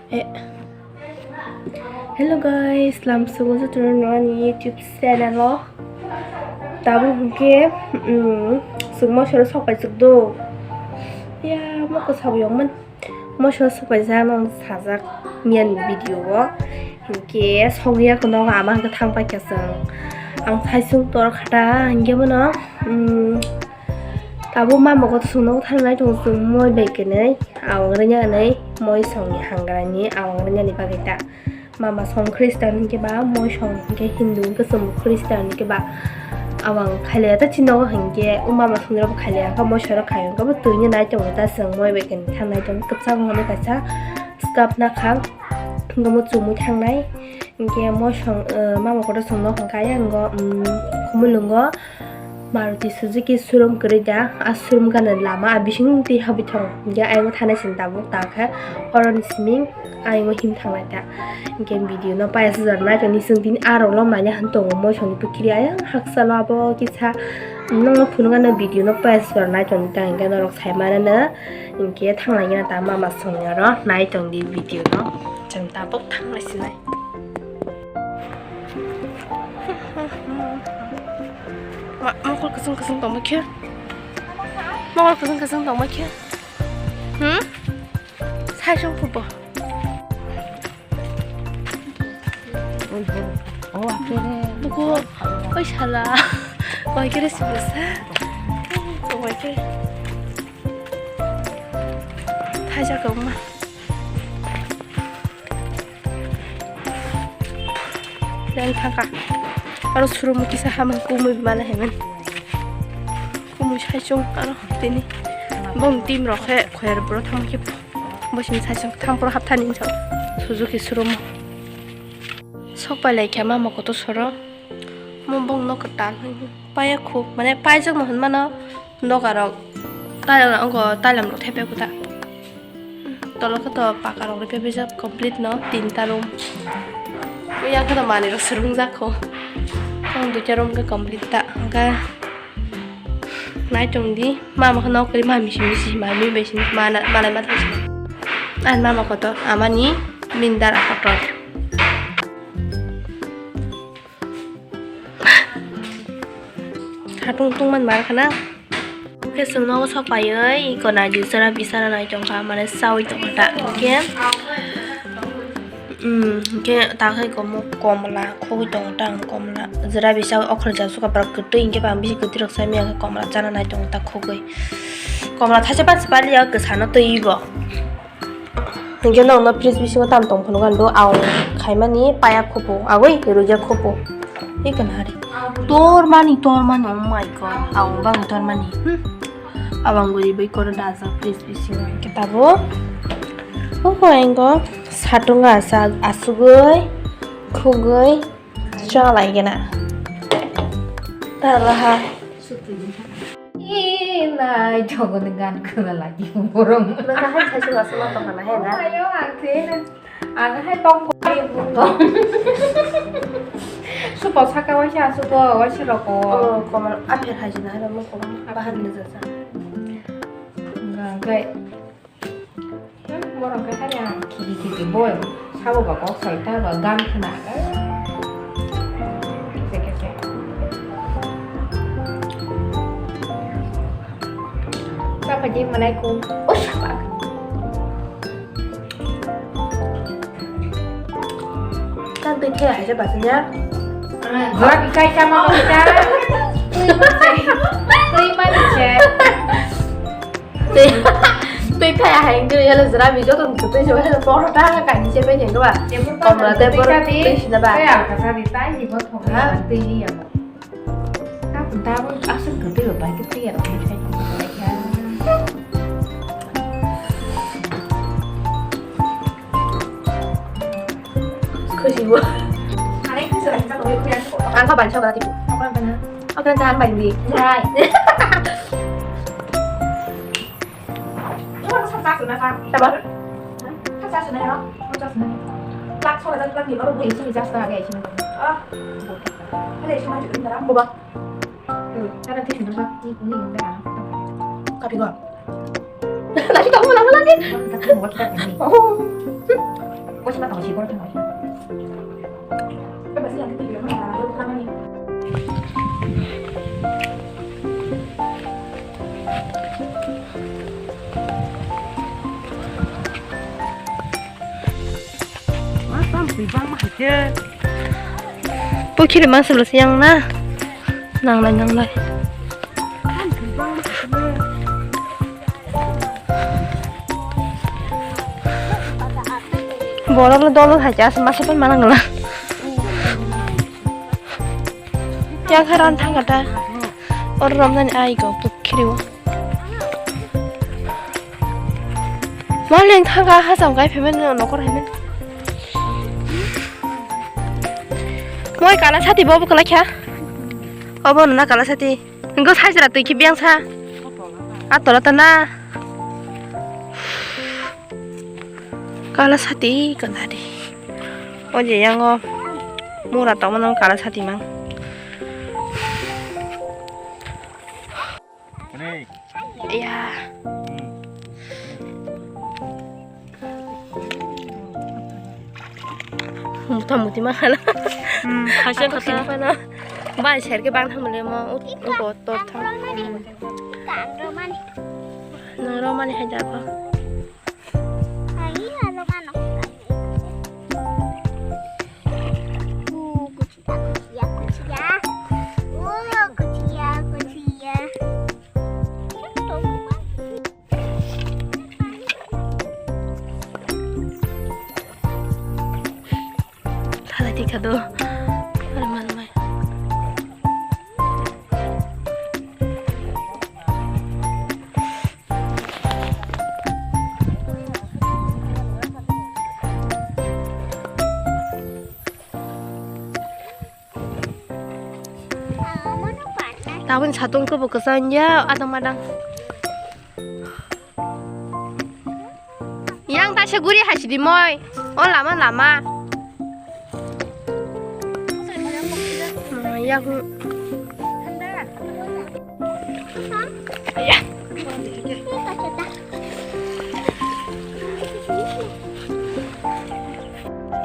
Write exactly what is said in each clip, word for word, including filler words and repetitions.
Eh. Hello guys, lam sugo jotono ani YouTube channel o. Tabuk hwnkhe, mm, chwng moisoro sok pai chwk do. Ya, mokol sabo yongmani. Moisoro sok pai jak nang sajak miyani video o. Hwnkhe sogwi ya kono ama hwnkhe thang paikha chwng. Ang thaisung tor khata hwnkhe bono, mm, abo mama kotosongno thangnai tong chwng moi bai kwnwi. Awang rwnya hwnwi moisongni hangrani awang rwnyani bagwi ta. Mama song Christian hwnkhe ba moisong hwnkhe Hindu hwnkhe chwng Christian hwnkhe ba awang khailaiya ta chini nogo hwnkhe o mama songni rok khailaiya kha moisong rok khai hwnkhe bo twini nai tongo ta chwng moi bai khe thangnai tongo kwchak hwnwi kaisa scarf nakhang hwnkhe bo chumui thangnai hwnkhe moisong mama kotor songno hwnkhe ayang go khumulwngo. Maruti Suzuki showroom kwrwi da, a showroom gana lama a bising twi habwi thang. Hwnkhe ayang thana sini tabuk ta khe oroni siming ayang him thanglai ta. Hwnkhe video no payas jar nai tongni chwng tini a rok no manya han tongo moisong ni pukiri ayang haksa labo kisa nokno phunukgana video no payas jar nai tongni ta hwnkhe norok sai manana hwnkhe thanglai gana ta mama songni oro nai tongdi video no chwng tabuk thanglai sinai. Ma, mokol kwchwng kwchwng tongma khe? Mokol kwchwng kwchwng tongma khe? Hmm? Sai song phubo. Buku, oi sala. Oi kere sibasa. Oi kere. Thaisa koma. Yang thangka. Aro surumu kisa hamang kumui mala hemen. Kumui saisung aro tini. Bong tim rok he khoyar bro thang ki. Bosing saisung thang pro hapthani so. Suzuki surumu. Sok pai lai kha mama kotor soro. Mo bong no kwtal. Paya khuk mane paijak no hwnmano. Noga rok tailam, ongo tailam rok thepe kuta. Tolo khe to paka rok rw pepejak complete no tinta room. Yang khe to manwi rok swrwngjak kho. Ang duita room khe complete ta. Hwnkhe naitung di mama khe nok kwrwi ma misi misi ma mi bai sini mana malai ma thang sini. Ang mama kotor amani mindar a kotor. Khatung tungman mar khana. Khe chwng nogo sok paiwi iko naidi jora bisara nai tongkha mane chawi tongkha ta. Hwnkhe, mm, hwnkhe ta khe komo komla khogwi tongo ta ang komla. Jora bisa okhrok ja suka prak kwtwi hwnkhe bang bisi kwtwi rok sai maya khe komla chana nai tongo ta khogwi. Komla thaisa pansi paliya kwsano twi bo. Hwnkhe nokno fridge bisingo tam tong phunukgo ang do, ang khaimani paya khupu, agoi ruja khupu. Tei kana hari. Tormani, tormani, oh my God. Ang bang tormani. Hmm. Abang guri bai koro daja fridge bisingo. Hwnkhe tabuk. Oh, engo satunga sa asugoi, khugoi. Chalai gana. Talaha. Inai jogo ni gan khna lagi borong. Nang kahai sai suka suka tong kana he na. Ayo ang thena. Ang hai tong ko ni buto. Supo saka waisa supo waisa roko. Oh, komal apher hai jina hai mo komal bahan ni jasa. Ngai. Borok khe haya khiki khiki bo sabo ba kok soi ta ba gan khna. Kisa kisa. Sapa di malai ko. Oh, sapa. Kan twi thaya hai se basanya. Jora bikai kama ko ta. Twi ma se. Twi ma se. Twi, twi thaya hai wngkhe yalo jora bi joto ni twi se wahai porota kaini se pai jeng ba. Komla tei borok twi sina ba. Twi alka sari tai ni bo thong. Ha? Twi ni ya. Tabuk aswk kwtwi rok bai khe twi ya rok ni sai tong lai kha. Khusi bo. Ang kha bai chokra tiku. Okra ta ang bai di. Hai. Sabar. Boba. Kapi go. Lagi kamu lama lagi. Oh. Pukhiri mangsa yang na. Nanglai, nanglai. Borok no dol hai khe aswk masa pai manang la. Yang kharan thang kata. Or romnani ai go pukhiri o. Maleng thang ka hasam kai phemen no nokor hai men. Moi kala sati bobo kala kya. Obo na kala sati. Engko sajra twi khe biyang sa. A tola ta na. Kala sati kana di. O je yango mura tongmano kala sati mang. Ya. Mota moti ma hala. Hmm, hasil kata. Bai ser ke bang thang mole mo ut ut ko tor thang. Nang romani hai da ko. Thala di kado. Arman mai. Tabun satung ke buka sanja atau madang. Yang ta se guri hai sidi moi. O lama lama. Yang.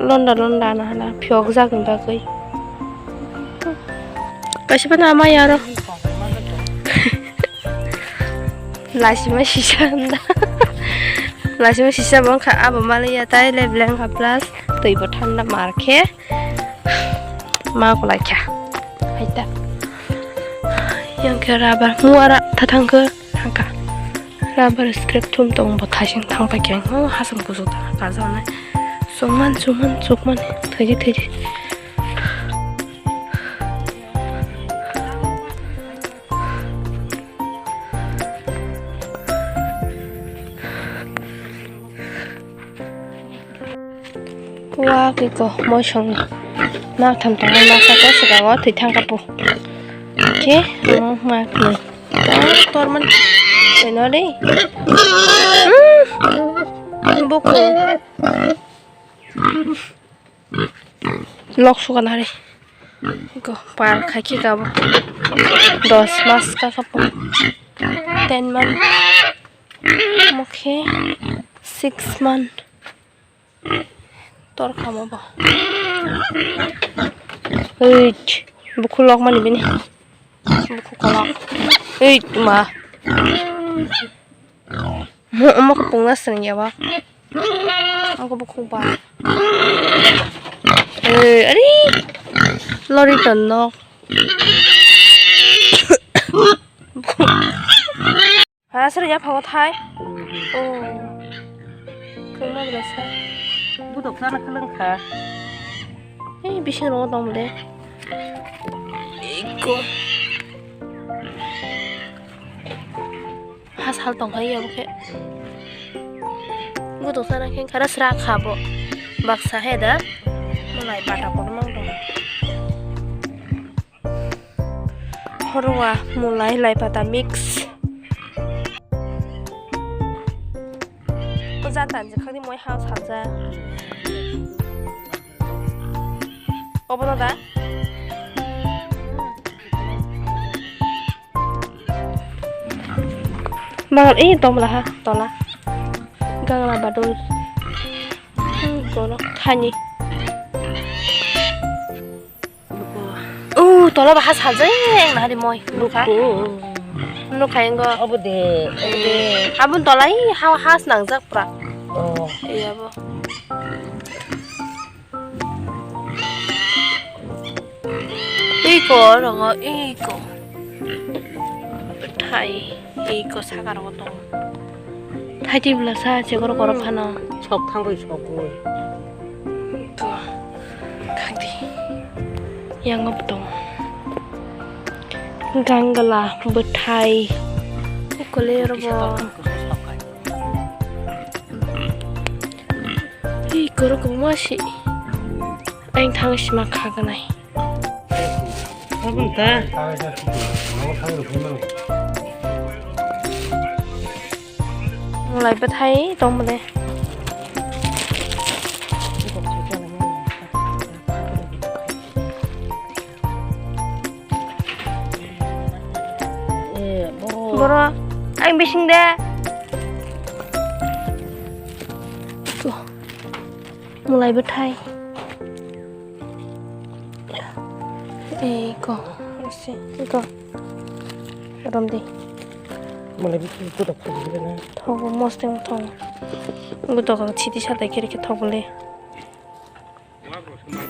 Londa londa na hala phiyok jak ni bagwi. Kaisa phano amai aro. Lasima sisa hwnda. Lasima sisa bo wngkha, abo maliya tai le belai wngkha plus twi bo thanda mar khe ma kwlai kha. Hai ta. Yang khe rubber muara tha thang khe thang kha. Rubber scrap thum tong bo thasing thang pai khe, oh, hasam kuchuk ta kajaknai. Chukman, chukman, chukman, thwiji, thwiji. Wa kiko moisong nak tham tongo, masa to swkango thwi thang kapo. Khe omo mak ni. Tor man. Oi no de. Buku. Lok sugan hari. Go par khai khe gabo. Dos mas ka kapo. Ten man. Mokhe six man. Tor kamo bo. Eight. Bukhuk lok mani bini. Bukhuk kolok. Eight ma. Mo, omo khe pungna swrwng ya ba. Omo khe bukhuk ba. Ei, ari. Lori ton nok. Ha, sir ya phago thai. Oh. Kung ma bela sa. Budok sana khaleng kha. Ei, bising ro dong le. Eko. Ha sal tong khai ya bokhe. Budok sana khe khara sra kha bo. Baksa he da. Malai bata kono mang dong. Horwa, mulai, lai pata mix. O jata ni khakni moi ha salsa. Obono da? Bangal, eh, tomla ha, tola. Gangla badul. Hmm, Thani. Uh, tola baha sajeng nari moi. Nukha. Nukha ingo. Obo de, obo de. Abun tola i ha, has nangjak pra. Oh. Iya bo. Iko rongo, iko. Thai, iko saka rongo tong. Thai tibla sa, chekoro koro phano. Sok thangbai sok goi. Ko, khakdi. Yang op tong. Gangala, bwthai. Kole robo. Ih, korok kwbangma si. Ang thang sima kha ganai. Abun ta. Mulai bwthai tong mole. Boro, ang bising de. Tuh. Mulai bwthai. Eko, ese, eko. Romdi. Mulai bwthai, eko dok thok bwthai na. Thogo, mosteng thogo. Eko dok siti satai khe rikhe thogo le.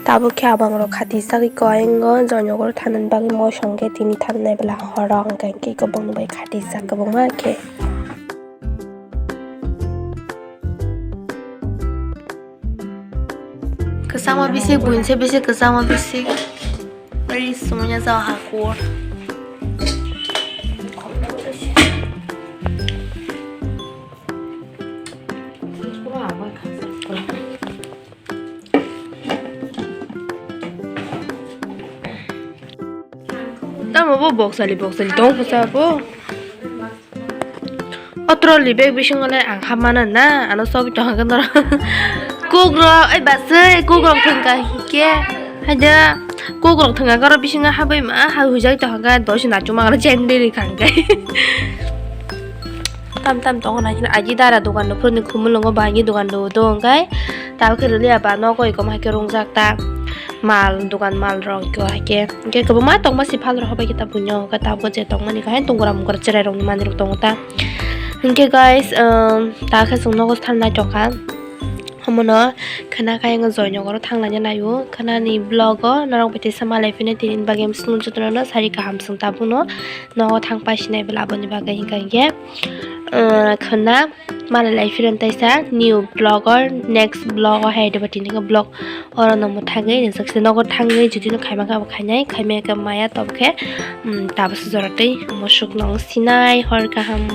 Tabuk khe abang rok khati sagwi koi, engo joinogoro thanani bagwi mosong khe tini thanai bwla horo, hwnkhe eko bongni bai khati sak kwbangma khe. Kwchangma bisik, buini se bisik kwchangma bisik. Ri sumanya jao hakur. Tamo bo boksali boksali tong khe sa bo. O trolley bag bisingo le ang hapmano na, ano sobi tongkha khe norok. Kok rok, oi basai, kok rok thwngkha hikhe. Haida, kok rok thwngkha khe oro bisingo habwi ma, ha huijak tongkha khe, dosi nachuma aro chen beri kha hwnkhe. Tam tam tongo na, aji dara dogan rok phuruni khumulwngo, bangi dogan rok do hwnkhe. Tabukhe rwliya ba nogo eko hai khe rungjak ta. Mal dogan mal rok eko hai khe, hwnkhe kwbangma tongma si phal rok hobai khe ta buino, hwnkhe tabuk je tongmani khe hai tungura mungura cherai rokni manwi rok tongo ta. Hwnkhe guys, um, ta khe chwng nogo thang naitokha. Omono khwna khe ang joinogoro thang laina naio. Khwnani vlog o norok bai teisa malai phino tini bagwi ang swngchuk rokno sari kaham chwng tabukno nogo thang paisinai bwla aboni bagwi hwnkhe, uh, khwna. Malai lai phironi taisa new vlog or next vlog o hai deba tini khe vlog oro no mwthangwi rijak se nogo thangwi jodi no khaima khe abo khainai khaimaya khe maya tabukhe, um, tabukhe jora tei musuk no sinai hor kaham.